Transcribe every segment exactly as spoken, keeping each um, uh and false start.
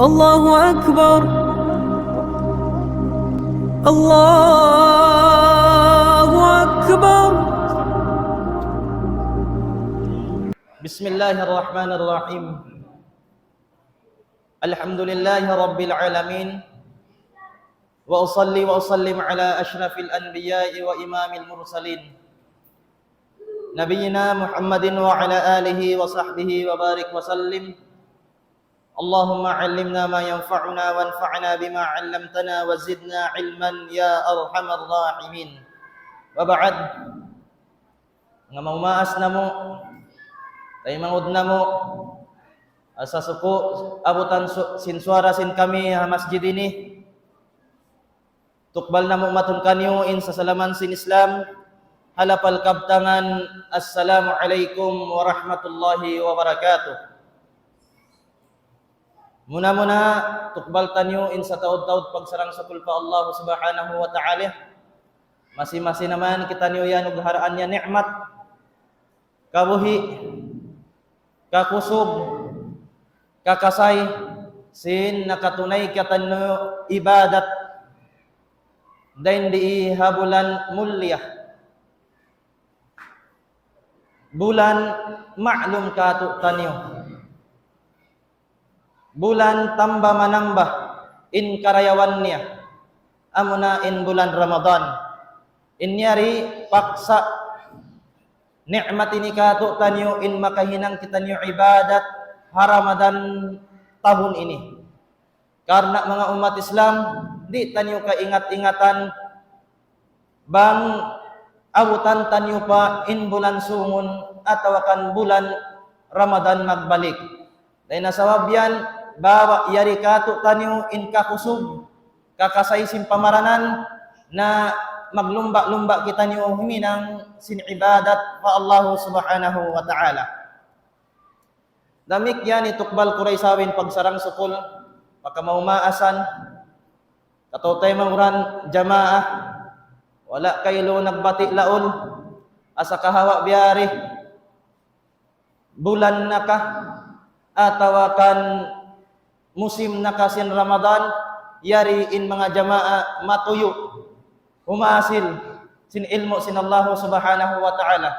الله أكبر. الله أكبر. بسم الله الرحمن الرحيم. الحمد لله رب العالمين. وأصلي وأسلم على أشرف الأنبياء وإمام المرسلين، نبينا محمد وعلى آله وصحبه وبارك وسلم. اللهم علمنا ما ينفعنا وانفعنا بما علمتنا وزدنا علما يا أرحم الراحمين. وبعد. Manga maumaas namu', taymanghud namu', asa suku' abutan su-, sin suwara sin kami ha masjid ini. Tukbal namu' matun kaniyu in sasalaman sin Islam, ha lapal kabtangan, Assalamu alaykum warahmatullahi wabarakatuh. Muna-muna, tukbal taniyu in sataud-taud pagsarang-sukul pa Allah Subhanahu wa Ta'ala. Masi-masi na man kitaniyu yan ug haraan niya ni'mat, kabuhi', kakusug, kakasay, sin nakatunay kitaniyu ibadat dayn di ha bulan mulliya. Bulan ma'lum kātu'niyu. Bulan tamba-manamba in karayawan niya. Amuna in bulan Ramadan. In yari paksa ni'mat ini kātu'niyu in makahinang kitaniyu ibadat ha Ramadan tahun ini. Karna' manga ummat Islam, di' taniyu kaingat-ingatan bang abutan taniyu pa in bulan sungun atawa kan bulan Ramadan magbalik. Dayn ha sabab yan, bawa' yari kātu'niyu in kakusug, kakasay sin pamaranan, na maglumba'-lumba' kitaniyu huminang sin ibadat pa Allah Subhanahu wa Ta'ala. Damikkiyan in tukbal ku da isab in pagsarang-sukul, pa kamaumaasan, kataw-taymanghuran jamaah, wala' kailu nagbati' laul, asa kahawa' biyari, bulan na ka, atawa kan musim na ka sin Ramadan, yari in manga jamaah matuyu', humasil sin ilmu' sin Allah Subhanahu wa Ta'ala.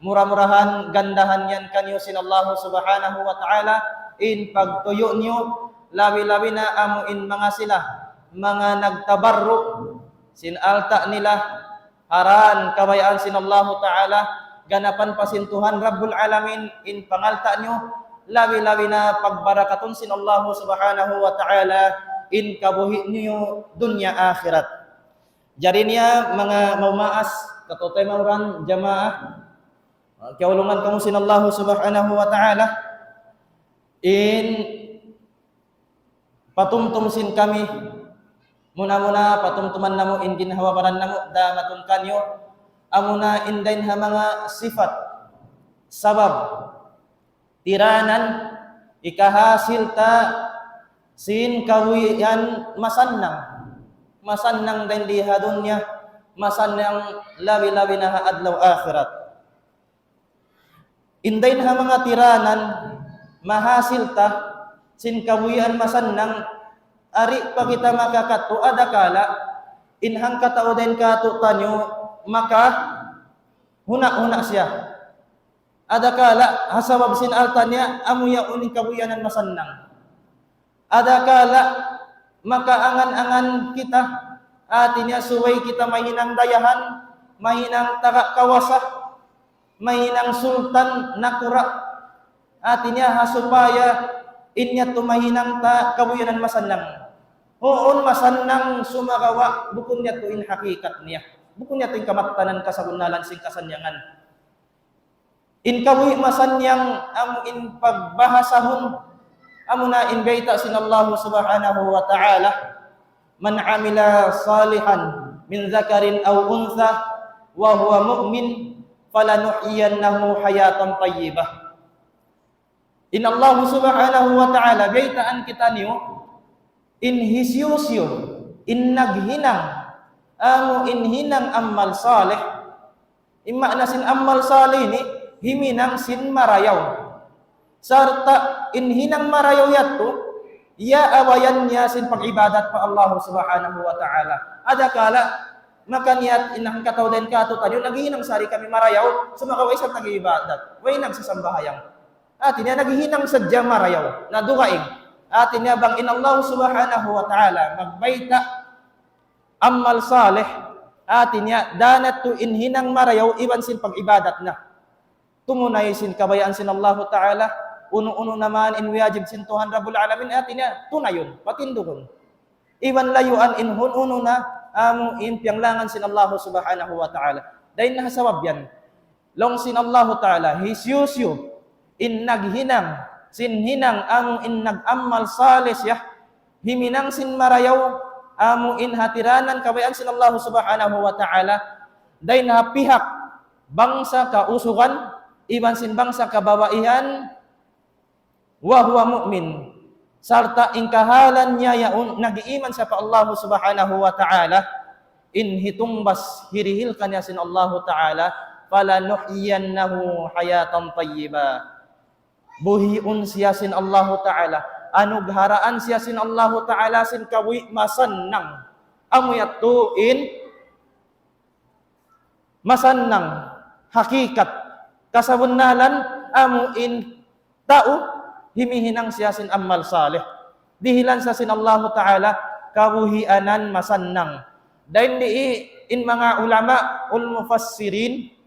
Mura-murahan gandahan yan kaniyu sin Allah Subhanahu wa Ta'ala, in pagtuyu' niyu, labi-labi na amu in manga sila, manga nagtabarru' sin alta' nila, ha dān kabayaan sin Allahu Ta'ala, ganapan pa sin Tuhan Rabbul Alamin in pangalta' niyu, labi-labi na pagbarakatun sin Allahu Subhanahu wa Ta'ala in kabuhi' niyu dunya akhirat. Jari niya manga maumaas, kataw-taymanghuran jamaah, kiyaulungan kamu sin Allahu Subhanahu wa Ta'ala, in patumtum sin kami, muna-muna patumtuman namu' in ginhawa-baran namu' da matun kaniyu, amuna in dayn ha manga sifat, sabab, tiranan, ikahasil ta sin kabuhian masannang. Masannang dayn di ha dunya, masannang labi-labi na ha adlaw akhirat. In dayn ha manga tiranan mahasil ta sin kabuhian masannang, ari pa kita makakadtu adakala in hangkatau dayn kātu'niyu makahuna'-huna' siya. Adakala ha sabab sin alta' niya amu yaun in kabuhianan masannang. Adakala makaangan-angan kita, hati niya subay kita mahinang dayahan, mahinang taga kawasa, mahinang sultan nakura', hati niya ha supaya in yadtu mahinang ta kabuhianan masannang. Huun masannang sumagawa' bukun yadtu in hakikat niya. Bukun yadtu in kamattanan kasabunnalan sin kasannyangan. In kabuhi' masannang amu in pagbahasahun, amuna in bayta' sin Allahu Subhanahu wa Ta'ala, من عمل صالحا من ذكر أو أنثى وهو مؤمن فلنحيينه حياة طيبة. In Allahu Subhanahu wa Ta'ala, baytaan kitaniyu, in hisiyu-siyu, in naghinang, amu in hinang amal salih, in maana sin amal salih ini, himinang sin marayaw. Sarta' in hinang marayaw yadtu, Iyaawayan niya sin pag-ibadat pa Allah Subhanahu wa Ta'ala. Adakala, makaniyat in hangkatau dayn kātu'niyu, naghihinang sari kami marayaw, sumagawa' isab nag-iibadat, way nagsasambahayang. Hāti niya naghihinang sadja marayaw, na dugaing. Hāti niya bang in Allah Subhanahu wa Ta'ala magbayta' amal salih, hāti niya danat tu in hinang marayaw iban sin pag-ibadat na. Tumunay sin kabayaan sin Allahu Ta'ala, unu-unu na man in wiyajib sin Tuhan Rabbul Alamin, hāti niya tunayun, patindugun. Iban layuan in unu-unu na amu in piyanglangan sin Allahu Subhanahu wa Ta'ala. Dayn ha sabab yan, laung sin Allahu Ta'ala, hisiyu-siyu in naghinang sin hinang amu in nag-amal salih siya, himinang sin marayaw, amu in hatiranan kabayaan sin Allahu Subhanahu wa Ta'ala, dayn ha pihak bangsa kausugan iban sin bangsa kababaihan, wa huwa mu'min, sarta' in kahalan niya yaun nag-iiman siya pa Allahu Subhanahu wa Ta'ala, in hitungbas hirihil kaniya sin Allahu Ta'ala, فلنحيينه حياة طيبة. Buhiun siya sin Allahu Ta'ala, anugharaan siya sin Allahu Ta'ala sin kabuhi' masannang. Amu yadtu in masannang, hakikat, kasabunnalan, amu in tau himihinang siya sin amal salih. Dihilan siya sin Allahu Ta'ala kabuhianan masannang. Dayn di in manga ulama ul mufassirin,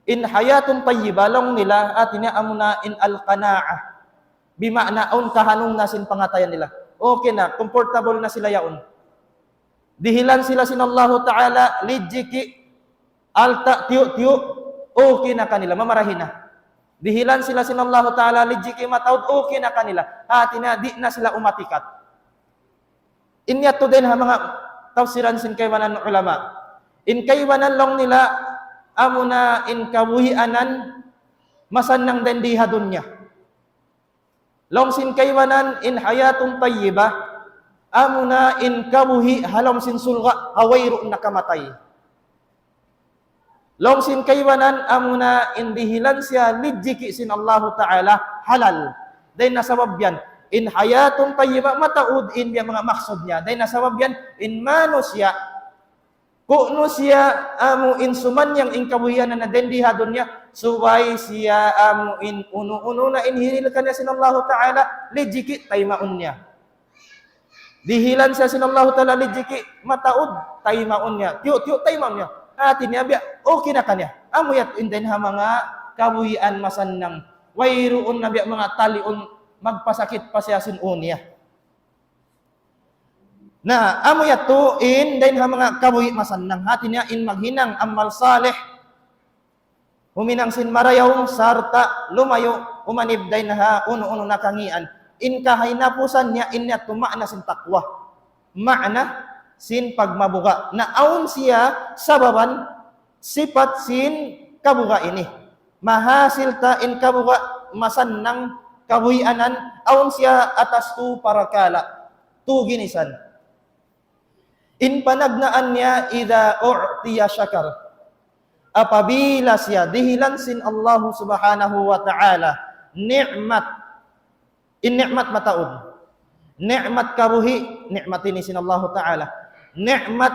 in hayatun tayyiba laung nila, hāti niya amuna in al-qana'ah. Bima'na awn kahanung na sin pangatayan nila. Okay na, comfortable na sila yaun. Dihilan sila sin Allahu Ta'ala rijiki', alta', tiyu'-tiyu', okay na kanila, mamarahi na. Dihilan sila sin Allahu Ta'ala rijiki' mataud, okay na kanila. Hāti niya di' na sila umatikat. In yadtu dayn ha manga tafsiran sin kaibanan ulama. In kaibanan laung nila, amuna in kabuhianan masannang dayn di ha dunya. Laung sin kaibanan in hayatun tayyiba, amuna in kabuhi' ha lawm sin surga' ha wayruun na kamatay. Laung sin kaibanan amuna in dihilan siya rijiki' sin Allahu Ta'ala halal. Dayn ha sabab yan, in hayatun tayyiba mataud in biya' manga maksud niya. Dayn ha sabab yan, in manusiya' kunu' siya amu in sumannang in kabuhianan na dayn di ha dunya, subay siya amu in unu-unu na in hirihil kaniya sin Allahu Ta'ala, rijiki' taymaun niya. Dihilan siya sin Allahu Ta'ala rijiki' mataud, taymaun niya. Tiyu'-tiyu' taymaun niya. Hāti niya biya' okay na kaniya. Amu yadtu in dayn ha manga kabuhian masannang. Wayruun na biya' manga taliun magpasakit pa siya sin ū niya. Na, amu yadtu in dayn ha manga kabuhi' masannang. Hāti niya in maghinang amal salih, huminang sin marayaw, sarta' lumayu', umanib dayn ha unu-unu na kangīan. In kahinapusan niya in yadtu ma'na sin taqwa. Ma'na sin pagmabuga'. Na awn siya sababan sipat sin kabuga' ini. Mahasil ta in kabuga' masannang kabuhianan, awn siya atas tu parakala', tu ginisan. In panagnaan niya, إذا أعطي شكر. Apabila siya dihilan sin Allahu Subhanahu wa Ta'ala ni'mat, in ni'mat mataud. Ni'mat kabuhi', ni'mat ini sin Allahu Ta'ala. Ni'mat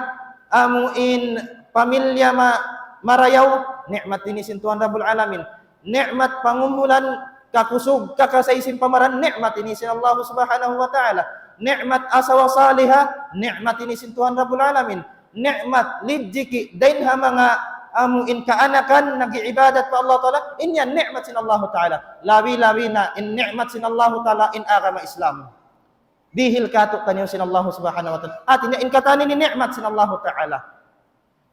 amu in pamilya ma-, marayaw, ni'mat ini sin Tuhan Rabbul Alamin. Ni'mat pangumulan, kakusug, kakasay sin pamaran, ni'mat ini sin Allahu Subhanahu wa Ta'ala. Ni'mat asawa saliha, ni'mat ini sin Tuhan Rabbul Alamin. Ni'mat rijiki', dayn ha manga amu in kaanakan, nag-iibadat pa Allah Ta'ala, in yan ni'mat sin Allahu Ta'ala. Labi-labi na in ni'mat sin Allahu Ta'ala, in agama Islam. Dihil kātu'niyu sin Allahu Subhanahu wa Ta'ala. Hāti niya in katan ini ni'mat sin Allahu Ta'ala.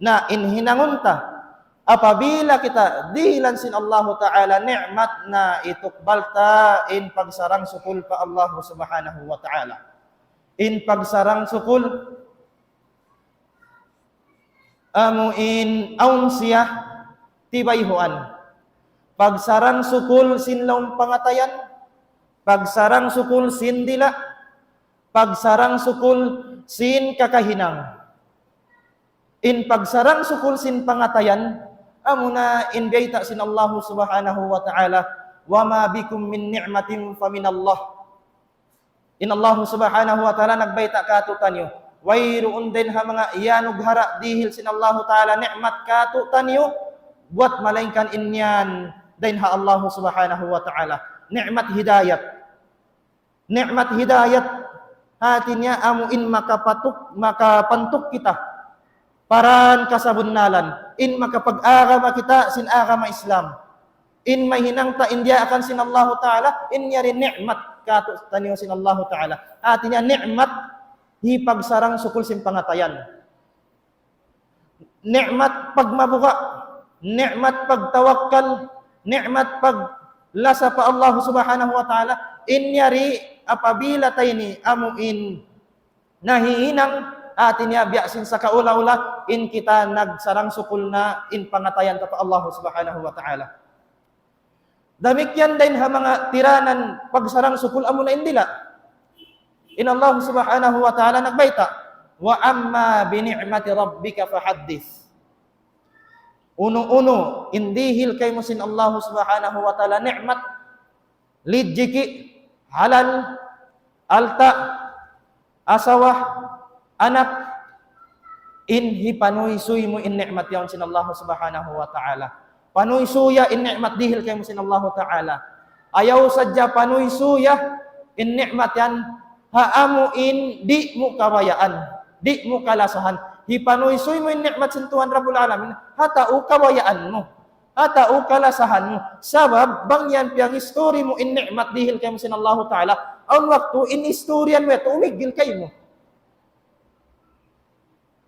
Na in hinangun ta, apabila kita dihilan sin Allahu Ta'ala ni'mat, na itukbal ta in pagsarang-sukul pa Allahu Subhanahu wa Ta'ala. In pagsarang-sukul, amu in awn siya tibayhuan. Pagsarang-sukul sin lawm pangatayan, pagsarang-sukul sin dila', pagsarang-sukul sin kakahinang. In pagsarang-sukul sin pangatayan, amuna in bayta' sin Allahu Subhanahu wa Ta'ala, وما بكم من نعمة فمن الله. In Allah Subhanahu wa Ta'ala nagbayta' kātu'niyu, wayruun dayn ha manga iyanughara' dihil sin Allah Ta'ala ni'mat kātu'niyu, buwat malaingkan in yan dayn ha Allah Subhanahu wa Ta'ala. Ni'mat hidayat. Ni'mat hidayat, hāti niya amu in makapatuk, makapantuk kita pa rān kasabunnalan, in makapag-agama kita sin agama Islam, in mahinang ta in diyaakan sin Allahu Ta'ala, in yari ni'mat kātu'niyu sin Allahu Ta'ala. Hāti niya ni'mat hipagsarang-sukul sin pangatayan. Ni'mat pagmabuga', ni'mat pagtawakkal, ni'mat paglasa pa Allah Subhanahu wa Ta'ala, in yari apabila ta ini amu in nahihinang, hāti niya biya' sin sakaula-ula, in kita nagsarang-sukul na in pangatayan ta pa Allah Subhanahu wa Ta'ala. Damikkiyan dayn ha manga tiranan pagsarang-sukul amuna in dila'. In Allah Subhanahu wa Ta'ala nagbayta', وَأَمَّا بِنِعْمَةِ رَبِّكَ فَحَدِّثْ. Unu-unu in dihil kaymu sin Allah Subhanahu wa Ta'ala ni'mat, rijiki', halal, alta', asawa, anak, in hipanuysuy mu in ni'mat yaun sin Allah Subhanahu wa Ta'ala. Panuysuya in ni'mat dihil kaymu sin Allah Ta'ala. Ayaw sadja panuysuya in ni'mat yan ha amu in di' mu kabayaan, di' mu kalasahan. Hipanuysuy mu in ni'mat sin Tuhan Rabbul Alamin ha tau kabayaan mu, ha tau kalasahan mu. Sabab, bang yan piyang-istori mu in ni'mat dihil kaymu sin Allahu Ta'ala, awn waktu in istorihan mu yadtu umiggil kaymu.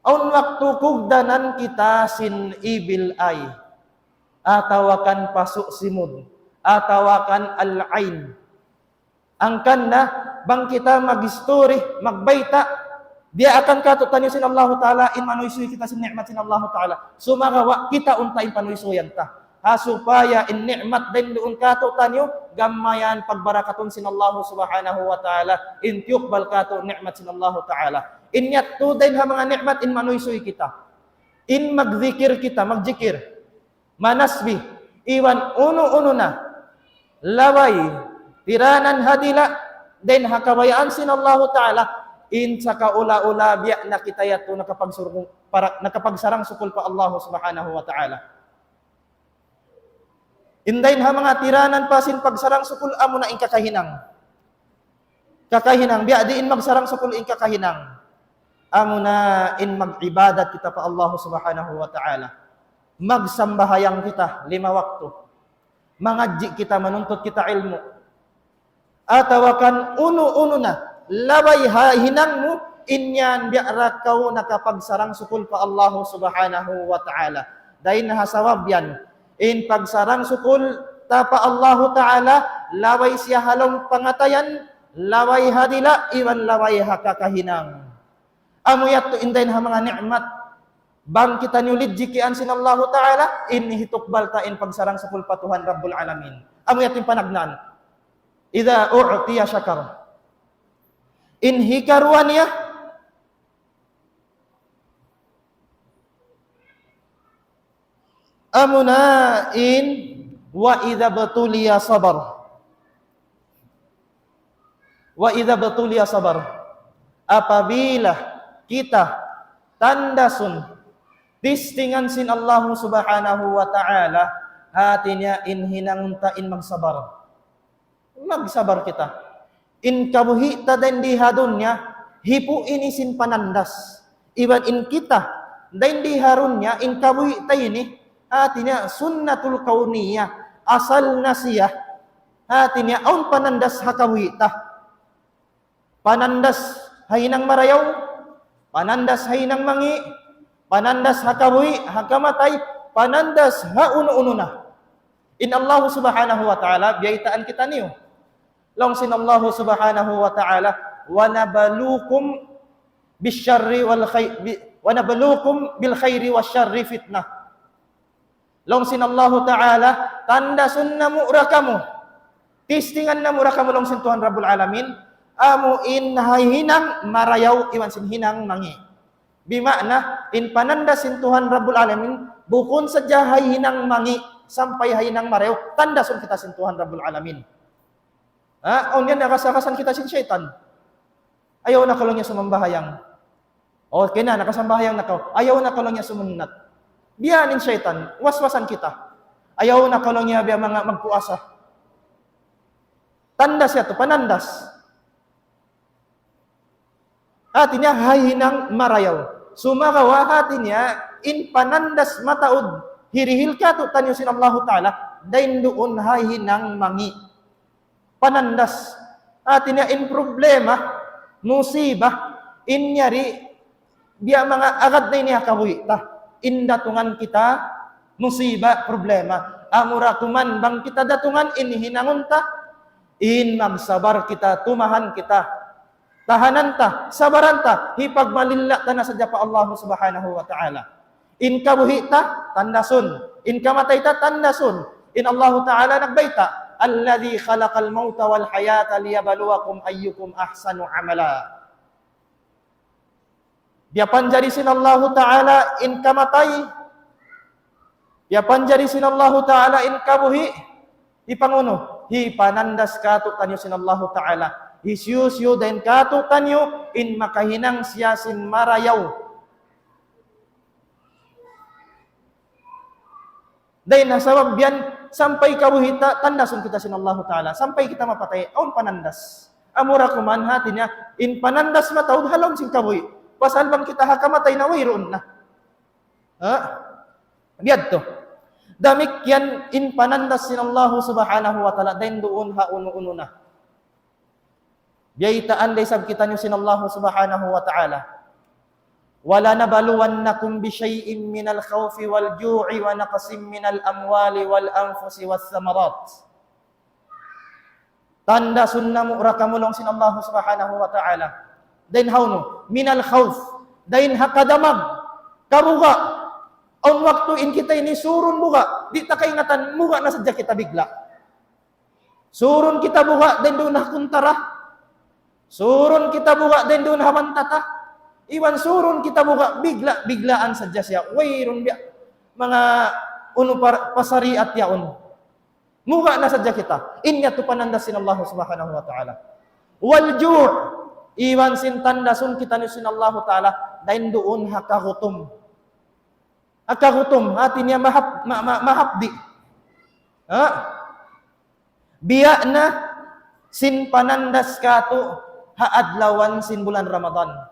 Awn waktu kugdanan kita sin evil eye, atawa kan pasu' simud, atawa kan al-ain. Hangkan na, bang kita mag-istori, magbayta', diyaakan kātu'niyu sin Allahu Ta'ala, in manuysuy kita sin ni'mat sin Allahu Ta'ala. Sumagawa', kita unta in panuysuyan ta. Ha supaya in ni'mat dayn duun kātu'niyu, gam mayan pagbarakatun sin Allahu Subhanahu wa Ta'ala, in tiyukbal kātu' ni'mat sin Allahu Ta'ala. In yadtu dayn ha manga ni'mat in manuysuy kita. In magzikir kita, magjikir, manasbih, iban unu-unu na, labay, tiranan ha dila', dayn ha kabayaan sin Allahu Ta'ala, in sakaula-ula biya' na kita yadtu nakapagsurung-, para, nakapagsarang-sukul pa Allahu Subhanahu wa Ta'ala. In dayn ha manga tiranan pa sin pagsarang-sukul amuna in kakahinang. Kakahinang, biya' diin magsarang-sukul in kakahinang. Amuna in mag-ibadat kita pa Allah Subhanahu wa Ta'ala. Magsambahayang kita lima waktu. Mangadji' kita, manuntut kita ilmu'. Atawa kan unu-unu na, labay ha hinang mu, in yan biya' da kaw nakapagsarang-sukul pa Allah Subhanahu wa Ta'ala. Dayn ha sabab yan, in pagsarang-sukul ta pa Allahu Ta'ala, labay siya ha lawm pangatayan, labay ha dila', iban labay ha kakahinang. Amu yadtu in dayn ha manga ni'mat. Bang kitaniyu lijikian sin Allahu Ta'ala, in hitukbal ta in pagsarang-sukul pa Tuhan Rabbul Alamin. Amu yadtu in panagnaan. إذا أعطي شكر. In hikaruwa niya, amuna in وإذا ابتلي صبر. وإذا ابتلي صبر. Apabila kita tandasun, tistingan sin Allahu Subhanahu wa Ta'ala, hati niya in hinangun ta in magsabar. Magsabar kita. In kabuhi' ta dayn di ha dunya, hipu' ini sin panandas. Iban in kita, dayn di ha dunya, in kabuhi' ta ini, hati niya sunnatul kawniyah, asal na siya, hati niya awn panandas ha kabuhi' ta. Panandas ha hinang marayaw, panandas ha hinang mangi', panandas ha kabuhi', ha kamatay, panandas ha unu-unu na. In Allah Subhanahu wa Ta'ala, biyaytaan kitaniyu. Laung sin Allah Subhanahu wa Ta'ala, وَنَبْلُوكُمْ بِالشَّرِّ وَالْخَيْ-، بِ-، وَنَبْلُوكُمْ بِالْخَيْرِ وَالشَّرِّ فِتْنَةً. Laung sin Allahu Ta'ala, tandasun namu' da kamu. Tistingan namu' da kamu laung sin Tuhan Rabbul Alamin. Amu in ha hinang marayaw iban sin hinang mangi'. Bima'na, in panandas sin Tuhan Rabbul Alamin, bukun sadja ha hinang mangi', sampay ha hinang marayaw, tandasun kita sin Tuhan Rabbul Alamin. Ha? Awn yan, nakasan-kasan kita sin saytan. Ayaw na kaw laung niya sumambahayang. Okay na, nakasambahayang na kaw. Ayaw na kaw laung niya sumunnat. Biya' ini in saytan, waswasan kita. Ayaw na kaw laung niya biya' manga magpuasa. Tandas yadtu, panandas. Hati niya, ha hinang marayaw. Sumagawa' hati niya, in panandas mataud, hirihil kātu'niyu sin Allahu Ta'ala, dayn duun ha hinang mangi'. Panandas. Hati niya in problema, musibah, in yari, biya' manga agad na ini ha kabuhi' ta. In datungan kita, musibah, problema. Amura kuman bang kita datungan in hinangun ta, in magsabar kita, tumahan kita. Tahanan ta, sabaran ta, hipagmalilla ta na sadja pa Allah Subhanahu wa Ta'ala. In kabuhi' ta, tandasun. In kamatay ta, tandasun. In Allahu Ta'ala nagbayta', "Alladhi khalaqal mawta wal hayata liyabluwakum ayyukum ahsanu amala." Piyapanjari sin Allahu Ta'ala in kamatay. Piyapanjari sin Allahu Ta'ala in kabuhi'. Hipangunu, hipanandas kātu'niyu sin Allahu Ta'ala. Hisiyu-siyu dayn kātu'niyu in makahinang siya sin marayaw. Dayn ha sabab yan, sampay kabuhi' ta, tandasun kita sin Allahu Ta'ala. Sampay kita mapatay, awn panandas. Amura kuman hati niya, in panandas mataud ha lawm sin kabuhi'. Pasal bang kita ha kamatay na wayruun na. Ha? Biya' yadtu. Damikkiyan in panandas sin Allahu Subhanahu wa Ta'ala, dayn duun ha unu-unu na. Biyaytaan da isab kitaniyu sin Allahu Subhanahu wa Ta'ala. وَلَنَبْلُوَنَّكُمْ بِشَيْءٍ مِنَ الْخَوْفِ وَالْجُوعِ وَنَقْصٍ مِنَ الْأَمْوَالِ وَالْأَنْفُسِ وَالثَّمَرَاتِ. Tandasun namu' ra kamu laung sin Allahu Subhanahu wa Ta'ala. Dayn hawnu, minal khawf. Dayn ha kadamag. Kabuga'. Awn waktu in kita ini surun buga'. Di' ta kaingatan, buga' na sadja kita bigla'. Surun kita buga' dayn duun ha kuntara. Surun kita buga' dayn duun ha banta ta. Iban surun kita buga' bigla', biglaan sadja siya. Wayruun biya' manga unu pa, pa sariat yaun. Buga' na sadja kita. In yadtu panandas sin Allah Subhanahu wa Ta'ala. Wal ju', iban sin tandasun kitaniyu sin Allahu Ta'ala, dayn duun ha kagutum. Ha kagutum, hati niya mahap-, ma-, ma-, mahapdi'. Ha? Biya' na sin panandas kātu' ha adlawan sin bulan Ramadan.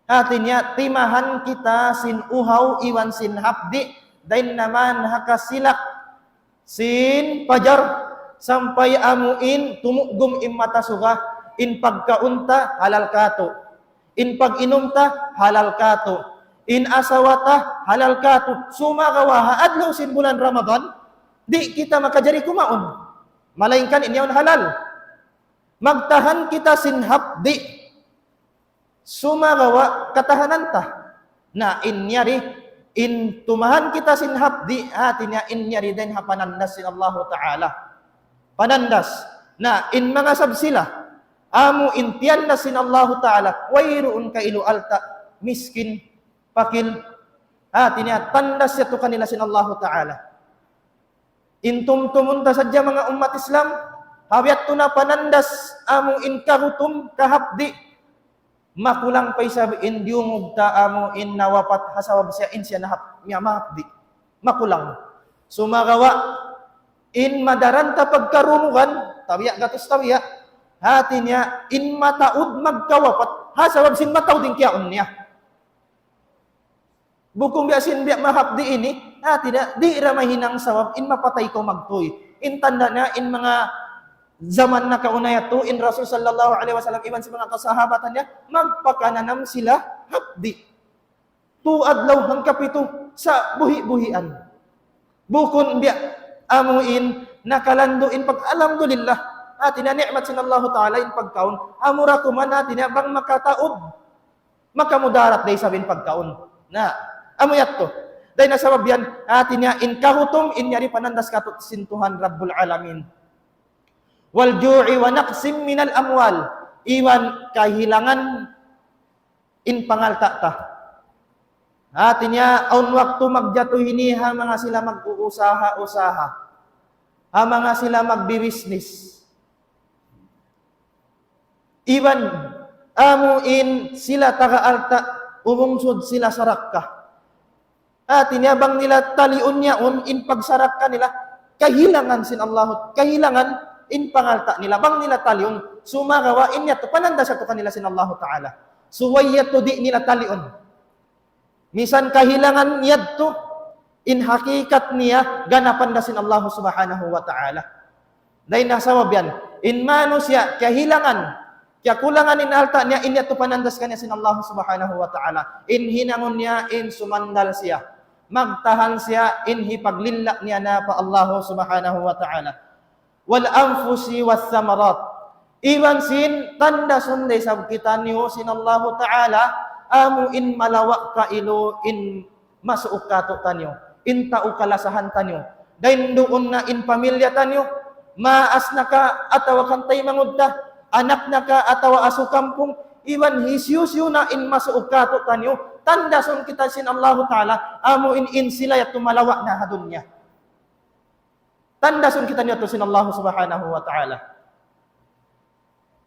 Hati niya, timahan kita sin uhaw iban sin hapdi', dayn naman ha kasilak sin pajar, sampay amu in tumugum in mata suga, in pagkaun ta halal kātu', in pag-inum ta halal kātu', in asawa ta halal kātu'. Sumagawa' ha adlaw sin bulan Ramadan, di' kita makajari kumaun. Malaingkan in yaun halal. Magtahan kita sin hapdi'. Sumagawa' katahanan ta. Na in yari, in tumahan kita sin hapdi', hati niya in yari dayn ha panandas sin Allahu Ta'ala. Panandas. Na in manga sab sila, amu in tiyandas sin Allahu Ta'ala, wayruun kailu alta', miskin, pakil, hati niya tandas yadtu kanila sin Allahu Ta'ala. In tumtumun ta sadja manga ummat Islam, ha biya' yadtu na panandas amu in kagutum, kahapdi'. Makulang pa isab in diyungug ta amu in nawapat ha sabab siya in siya nahap-, niya mahapdi'. Makulang. Sumagawa', in madaran ta pagkarungugan, tabiya' gatus tabiya', hati niya, in mataud magkawapat, ha sabab sin mataud in kiyaun niya. Bukun biya' sin biya' mahapdi' ini, hati niya, di' ra mahinang sabab in mapatay kaw magtuy. In tanda' niya, in manga jaman nakauna yadtu, in Rasul sallallahu alayhi wasallam, iban sin manga kasahabatan niya, magpakananam sila hapdi'. Tu adlaw hangkapitu sa buhi'-buhian. Bukun biya' amu in nakalandu' in pag-, alhamdulillah. Hati niya ni'mat sin Allahu Ta'ala in pagkaun. Amura kuman hati niya bang makataud. Makamudarat da isab in pagkaun. Na, amu yadtu. Dayn ha sabab yan, hati niya in kagutum, in yari panandas kātu' sin Tuhan Rabbul Alamin. Wal ju'i wa naqsim minal amwal. Iban kahilangan in pangalta' ta. Hati niya, awn waktu magjatu ini ha manga sila mag-uusaha-usaha. Ha manga sila magbibisnis. Iban amu in sila taga alta', umungsud sila sarakka. Hati niya bang nila taliun yaun in pagsarakka nila, kahilangan sin Allahu, kahilangan in pangalta' nila, bang nila taliun, sumagawa' in yadtu panandas yadtu kanila sin Allahu Ta'ala. Subay yadtu di' nila taliun. Misan kahilangan yadtu, in hakikat niya ganapan da sin Allahu Subhanahu wa Ta'ala. Dayn ha sabab yan, in manusiya' kahilangan, kakulangan in alta' niya, in yadtu panandas kaniya sin Allahu Subhanahu wa Ta'ala. In hinangun niya, in sumandal siya. Magtahan siya, in hipaglilla' niya na pa Allahu Subhanahu wa Ta'ala. والأنفس والثمرات. Iban sin tandasun da isab kitaniyu sin Allahu Ta'ala, amu in malawa' kailu in masuuk kātu'niyu, in tau kalasahan taniyu. Dayn duun na in pamilya taniyu, maas na ka atawa kan taymanghud ta, anak na ka atawa asu kampung, iban hisiyu-siyu na in masuuk kātu'niyu, tandasun kita sin Allahu Ta'ala, amu in, in sila yadtu malawa' na ha dunya. Tandasun kitaniyu yadtu sin Allahu Subhanahu wa Ta'ala.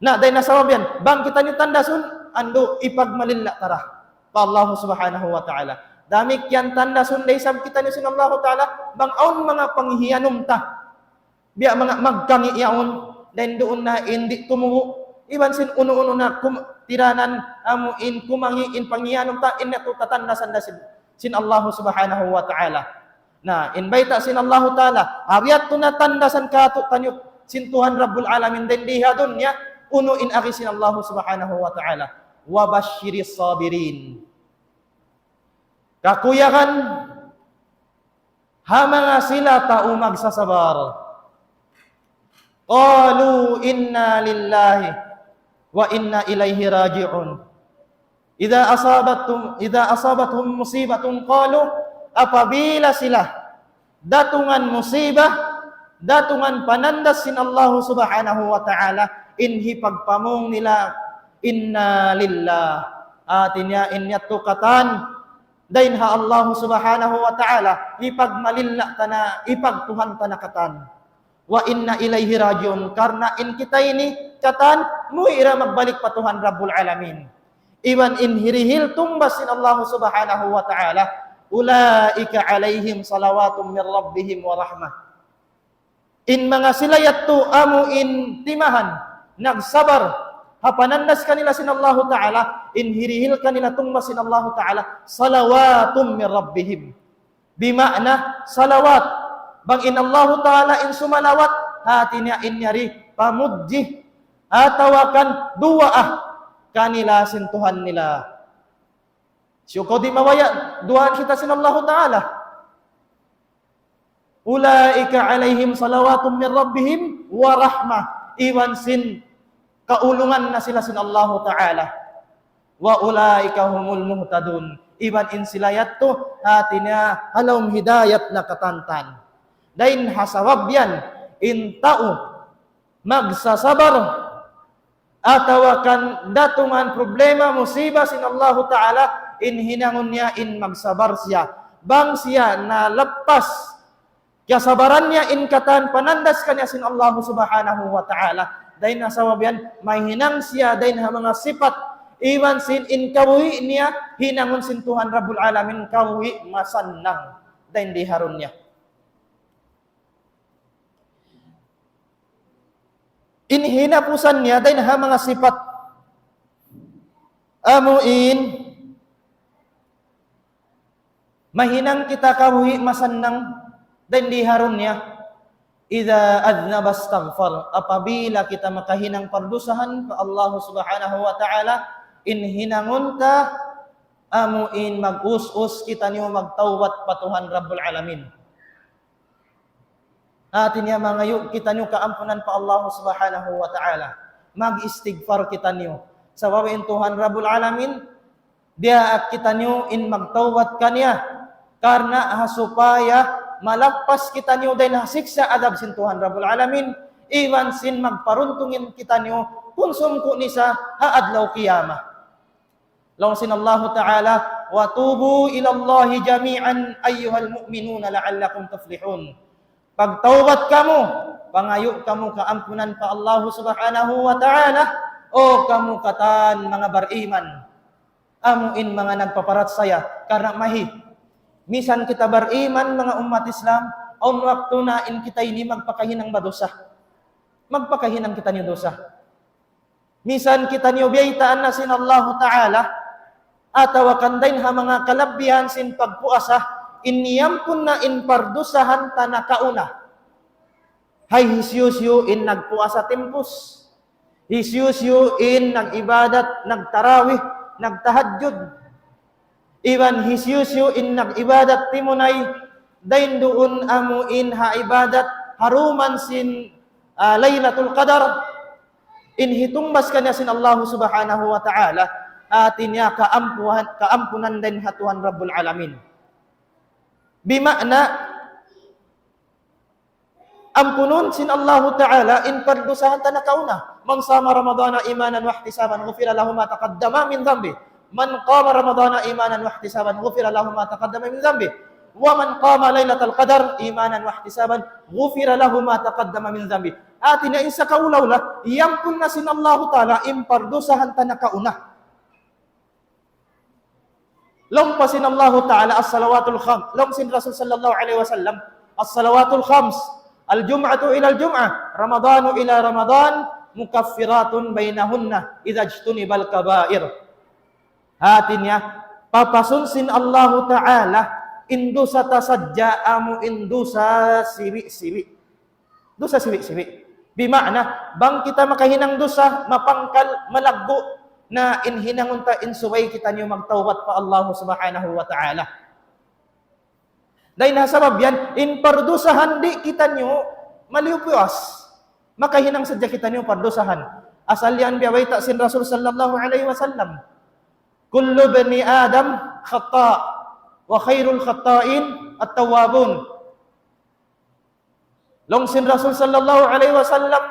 Na, dayn ha sabab yan, bang kitaniyu tandasun, andu' ipagmalilla' ta da pa Allahu Subhanahu wa Ta'ala. Damikkiyan tandasun da isab kitaniyu sin Allahu Ta'ala, bang awn manga panghiyanum ta. Biya' manga magkangi' yaun, dayn duun na in di' tumubu', iban sin unu-unu na kum-, tiranan, amu in kumangi' in panghiyanum ta, in yadtu tatandasan da sin, sin Allahu Subhanahu wa Ta'ala. Na, in bayta' sin Allahu Ta'ala, ha biya' yadtu na tandasan kātu'niyu sin Tuhan Rabbul Alamin dayn di ha dunya, unu in agi sin Allahu Subhanahu wa Ta'ala. وبشر الصابرين. Kakuyagan ha manga sila tau magsasabar. قالوا إنا لله وإنا إليه راجعون. إذا أصابتهم، إذا أصابتهم مصيبة قالوا, apabila sila datungan musibah, datungan panandas sin Allahu Subhanahu wa Ta'ala, in hipagpamung nila, إنا لله. Hati niya in yadtu katan dayn ha Allahu Subhanahu wa Ta'ala, hipagmalilla' ta na, hipagtuhan ta na katan. وإنا إليه راجعون, karna' in kita ini katan, muwi' da magbalik pa Tuhan Rabbul Alamin. Iban in hirihil tungbas sin Allahu Subhanahu wa Ta'ala, أولئك عليهم صلوات من ربهم ورحمة. In manga sila yadtu amu in timahan, nagsabar, ha panandas kanila sin Allahu Ta'ala, in hirihil kanila tungbas sin Allahu Ta'ala, صلوات من ربهم. Bima'na salawat. Bang in Allahu Ta'ala in sumalawat, hati niya in yari pamudji atawa kan duwaa kanila sin Tuhan nila. Siyu kaw di' mabaya' duwaan kita sin Allahu Ta'ala. أولئك عليهم صلوات من ربهم ورحمة. Iban sin kaulungan na sila sin Allahu Ta'ala. وأولئك هم المهتدون. Iban in sila yadtu, hati niya ha lawm hidayat na katantan. Dayn ha sabab yan, in tau magsasabar atawa kan datungan problema, musibah sin Allahu Ta'ala, in hinangun niya in magsabar siya. Bang siya nalappas kasabaran niya in katan panandas kaniya sin Allahu Subhanahu wa Ta'ala. Dayn ha sabab yan, mahinang siya dayn ha manga sipat iban sin in kabuhi' niya hinangun sin Tuhan Rabbul Alamin kabuhi' masannang dayn di ha dunya. In hinapusan niya dayn ha manga sipat amu in mahinang kita kabuhi' masannang dayn di ha dunya. إذا أذنب استغفر. Apabila kita makahinang pardusahan pa Allah Subhanahu wa Ta'ala, in hinangun ta amu in mag-us-us kitaniyu magtawbat pa Tuhan Rabbul Alamin. Hati niya mangayu' kitaniyu kaampunan pa Allah Subhanahu wa Ta'ala. Mag-istighfar kitaniyu. Sabab in Tuhan Rabbul Alamin, diyaak kitaniyu in magtawbat kaniya. Karna' ha supaya malappas kitaniyu dayn ha siksa' adab sin Tuhan Rabbul Alamin. Iban sin magparuntung in kitaniyu kunsum ku nisa ha adlaw qiyamah. Laung sin Allahu Ta'ala, وتوبوا إلى الله جميعا أيها المؤمنون لعلكم تفلحون. Pagtawbat kamu, pangayu' kamu kaampunan pa Allahu Subhanahu wa Ta'ala, O kamu katan manga bariman, amu in manga nagpaparachaya, karna' mahi. Misan kita bariman, manga ummat Islam, awn waktu na in kita ini magpakahinang ba dusa. Magpakahinang kitaniyu dusa. Misan kitaniyu biyaytaan na sin Allahu Ta'ala, atawa kan dayn ha manga kalabbihan sin pagpuasa, in iyampun na in pardusahan ta nakauna. Hay hisiyu-siyu in nagpuasa timpus. Hisiyu-siyu in nag-ibadat, nagtarawih, nagtahajjud. Iban hisiyu-siyu in nag-ibadat timunay, dayn duun amu in ha ibadat, ha duman sin, ah, Laylatul Qadar. In hitungbas kaniya sin Allahu Subhanahu wa Ta'ala, hati niya kaampuhan, kaampunan dayn ha Tuhan Rabbul Alamin. Bima'na, ampunun sin Allahu Ta'ala in pardusahan ta nakauna. من صام رمضان إيمانا واحتسابا غفر له ما تقدم من ذنبه. من قام رمضان إيمانا واحتسابا غفر له ما تقدم من ذنبه. ومن قام ليلة القدر إيمانا واحتسابا غفر له ما تقدم من ذنبه. Hati niya in sakaula-ula, iyampun na sin Allahu Ta'ala in pardusahan ta nakauna. Laung pa sin Allahu Ta'ala, الصلوات الخمس. Laung sin Rasul sallallahu alayhi wasallam, الصلوات الخمس، الجمعة إلى الجمعة، رمضان إلى رمضان، مكفرات بينهن إذا اجتنب الكبائر. Hati niya, papasun sin Allahu Ta'ala in dusa ta sadja amu in dusa siwi'-siwi'. Dusa siwi'-siwi'. Bima'na, bang kita makahinang dusa, mapangkal, malaggu', na in hinangun ta in subay kitaniyu magtawbat pa Allahu Subhanahu wa Ta'ala. Dayn ha sabab yan, in pardusahan di' kitaniyu maliyu-puas. Makahinang sadja kitaniyu pardusahan. Asal yan biya' bayta' sin Rasul sallallahu alayhi wasallam. كل ابن آدم خطاء وخير الخطائين التوابون. Laung sin Rasul sallallahu alayhi wasallam,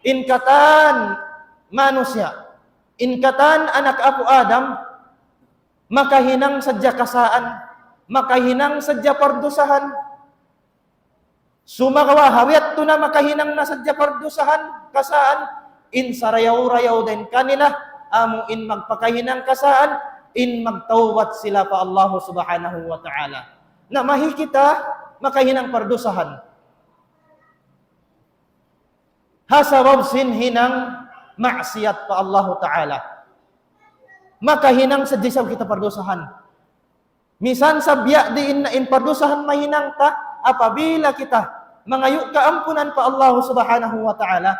in katan manusiya', in katan anak apu' Adam, makahinang sadja kasaan, makahinang sadja pardusahan. Sumagawa' ha waktu na makahinang na sadja pardusahan, kasaan, in sarayaw-rayaw dayn kanila, amu in magpakahinang kasaan, in magtawbat sila pa Allahu Subhanahu wa Ta'ala. Na mahi kita makahinang pardusahan. Ha sabab sin hinang maksiyat pa Allahu Ta'ala. Makahinang sadja isab kita pardusahan. Misan sa biya' diin na in pardusahan mahinang ta, apabila kita mangayu' kaampunan pa Allahu Subhanahu wa Ta'ala,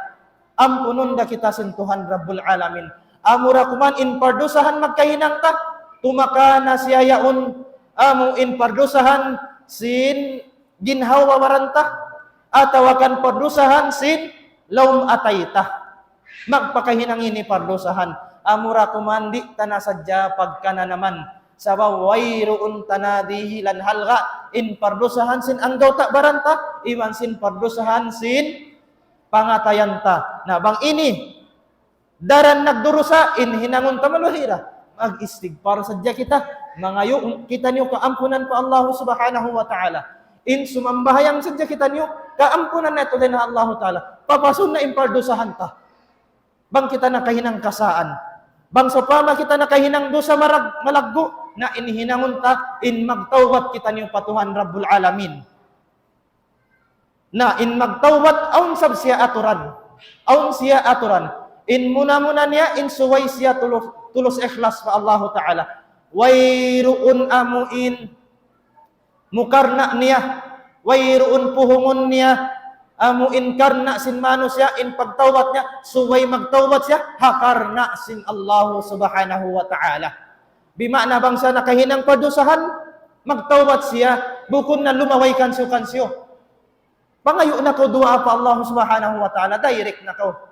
ampunun da kita sin Tuhan Rabbul Alamin. Amura kuman in pardusahan magkahinang ta, tumaka na siya yaun, amu in pardusahan sin ginhawa-baran ta, atawa kan pardusahan sin lawm atay ta. Magpakahinang ini pardusahan. Amura kuman di' ta na sadja pagkananaman. Sabab wayruun ta na dihilan halga' in pardusahan sin anggawta' baran ta, iban sin pardusahan sin pangatayan ta. Na bang ini, daran nagdurusa, in hinangun ta maluhira. Mag-istigfar sadja kita, mangayu' kitaniyu kaampunan pa Allahu Subhanahu wa Ta'ala. In sumambahayang sadja kitaniyu, kaampunan na tuud dayn ha Allahu Ta'ala. Papasun na in pardusahan ta. Bang kita nakahinang kasaan. Bang sawpama kita nakahinang dusa marag-, malaggu', na in hinangun ta, in magtawbat kitaniyu pa Tuhan Rabbul Alamin. Na in magtawbat, awn sab siya aturan. Awn siya aturan. In muna-muna niya, in subay siya tulus, tulus ikhlas pa Allahu Ta'ala. Wayruun amu in mukarna' niya, wayruun puhungun niya, amu in karna' sin manusiya', in pagtawbat niya, subay magtawbat siya, ha karna' sin Allahu Subhanahu wa Ta'ala. Bima'na bang siya nakahinang pardusahan, magtawbat siya, bukun na lumaway kansiyu-kansiyu. Pangayu' na kaw duwaa pa Allah Subhanahu wa Ta'ala, direct na kaw.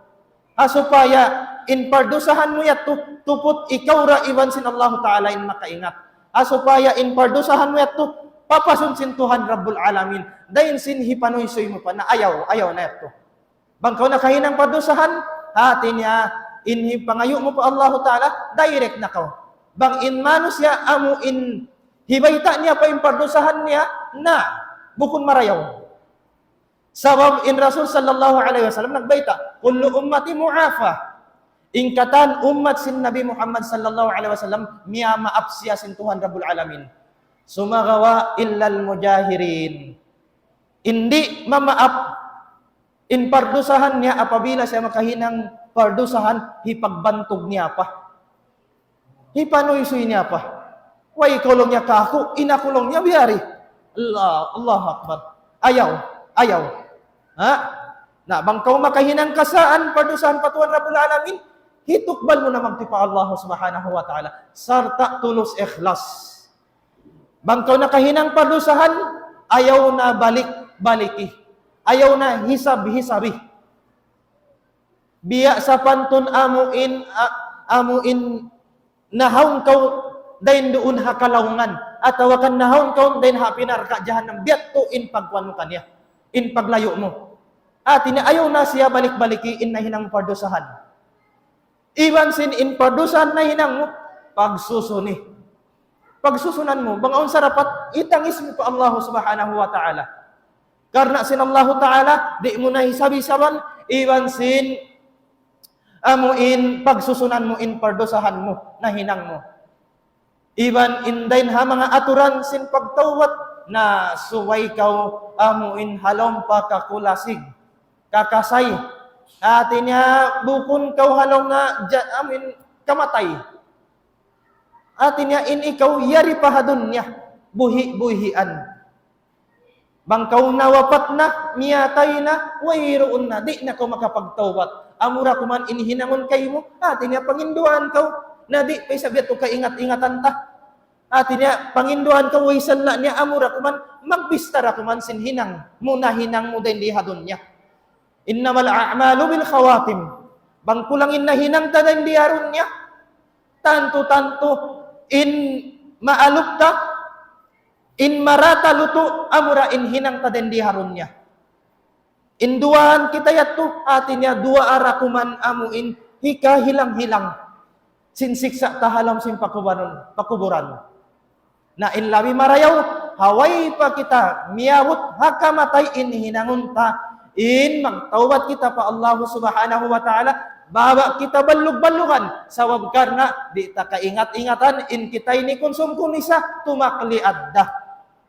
Ha supaya in pardusahan mu yadtu, tuput ikaw ra iban sin Allah Ta'ala in makaingat. Ha supaya in pardusahan mu yadtu, papasun sin Tuhan Rabbul Alamin. Dayn sin hipanuysuy mu pa na ayaw, ayaw na yadtu. Bang kaw nakahinang pardusahan, hati niya, in hi-, pangayu' mu pa Allahu Ta'ala, direct na kaw. Bang in manusiya' amu in hibayta' niya pa in pardusahan niya, na, bukun marayaw. Sabab in Rasul sallallahu alayhi wasallam nagbayta', كل أمتي معافى In katan ummat sin Nabi Muhammad sallallahu alayhi wasallam, miyamaap siya sin Tuhan Rabbul Alamin. Sumagawa' illal mujahirin. Di' mamaap in pardusahan niya apabila siya makahinang pardusahan, hipagbantug niya pa. Hipanuysuy niya pa. Way kaw laung niya kaku', in aku laung niya biya' ri. Allah, Allahu Akbar. Ayaw, ayaw. Ha? Na, bang kaw makahinang kasaan, pardusahan pa Tuhan Rabbul Alamin, hitukbal mu na magtipa Allah Subhanahu wa Ta'ala. Sarta' tulus ikhlas. Bang kaw nakahinang pardusahan, ayaw na balik-baliki. Ayaw na hisab-hisabi. Biya' sapantun amu in, a-, amu in nahawn kaw dayn duun ha kalaungan, atawa kan nahawn kaw dayn ha api narka' jahannam, biya' tu in pagkuan mu kaniya, in paglayu' mu. Hati niya ayaw na siya balik-baliki in nahinang pardusahan. Iban sin in pardusahan nahinang mu, pagsusuni. Pagsusunan mu, bang awn sarapat, itangis mu pa Allah Subhanahu wa Ta'ala. Karna' sin Allah Ta'ala, di' mu na hisab-hisaban, iban sin amu in pagsusunan mu in pardusahan mu, nahinang mu. Iban in dayn ha manga aturan sin pagtawbat, na subay kaw amu in ha lawm pa kakulasig, kakasay. Hati niya bukun kaw ha lawm na ja-, amu in kamatay. Hati niya in ikaw yari pa ha dunya, buhi'-buhian. Bang kaw nawapat na, miyatay na, wayruun na, di' na kaw makapagtawbat. Amura kuman in hinangun kaymu, hati niya panginduan kaw, na di' pa isab yadtu kaingat-ingatan ta. Hati niya panginduan kaw, way salla' niya amura kuman, magbista ra kuman sin hinang mu, nahinang mu dayn di ha dunya. Innamal a'malu bil khawatim. Bang kulang in nahinang ta dayn di ha dunya, tantu-tantu in maalup ta, in marata lutu', amura in hinang ta dayn di ha dunya. In duwaan kita yadtu, hati niya duwaa ra kuman amu in hikahilang-hilang sin siksa' ta ha lawm sin pakubanun-, pakuburan. Na in labi marayaw, ha way pa kita miyabut ha kamatay in hinangun ta, in magtawbat kita pa Allah Subhanahu wa Ta'ala, baba' kita ballug-ballugan, sabab karna' di' ta kaingat-ingatan in kita ini kunsum-kunisa tumakli adda.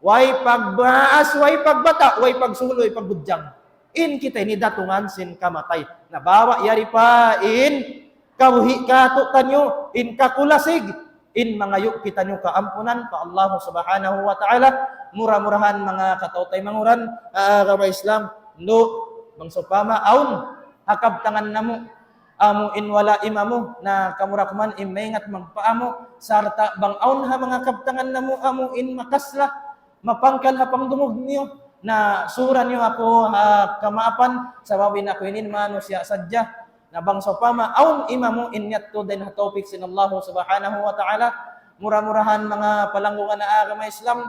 Way pagbaas, way pagbata', way pagsuhul, way pagbudjang. In kita ini datungan sin kamatay. Na baba' yari pa in kabuhi' katu'taniyu, in kakulasig, in mangayu' kitaniyu kaampunan pa Allah Subhanahu wa Ta'ala. Mura-murahan manga kataw-taymanghuran, ah, agama Islam, ndu', bang sawpama awn ha kabtangan namu' amu in wala' imamu, na kamu ra kuman in maingat magpaamu, sarta' bang awn ha manga kabtangan namu' amu in makasla, mapangkal ha pangdungug niyu, na sura niyu aku ha kamaapan, sabab in aku ini manusiya' sadja. Na bang sawpama awn imamu in yadtu dayn ha tawpik sin Allah Subhanahu wa Ta'ala, mura-murahan manga palanggungan ha agama Islam,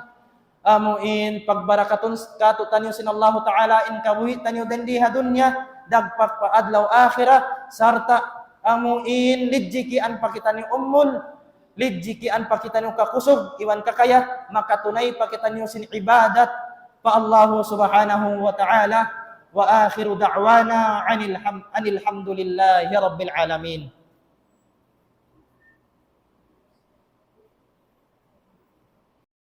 amu in pagbarakatun katu'taniyu sin Allahu Ta'ala in kabuhi' taniyu dayn di ha dunya, dagpak pa adlaw akhirat, sarta' amu in lidjikian pa kitaniyu umul, lidjikian pa kitaniyu kakusug iban kakaya, makatunay pa kitaniyu sin ibadat pa Allahu Subhanahu wa Ta'ala. Wa akhiru da'wana anil ham-, anil hamdulillahi rabbil alamin.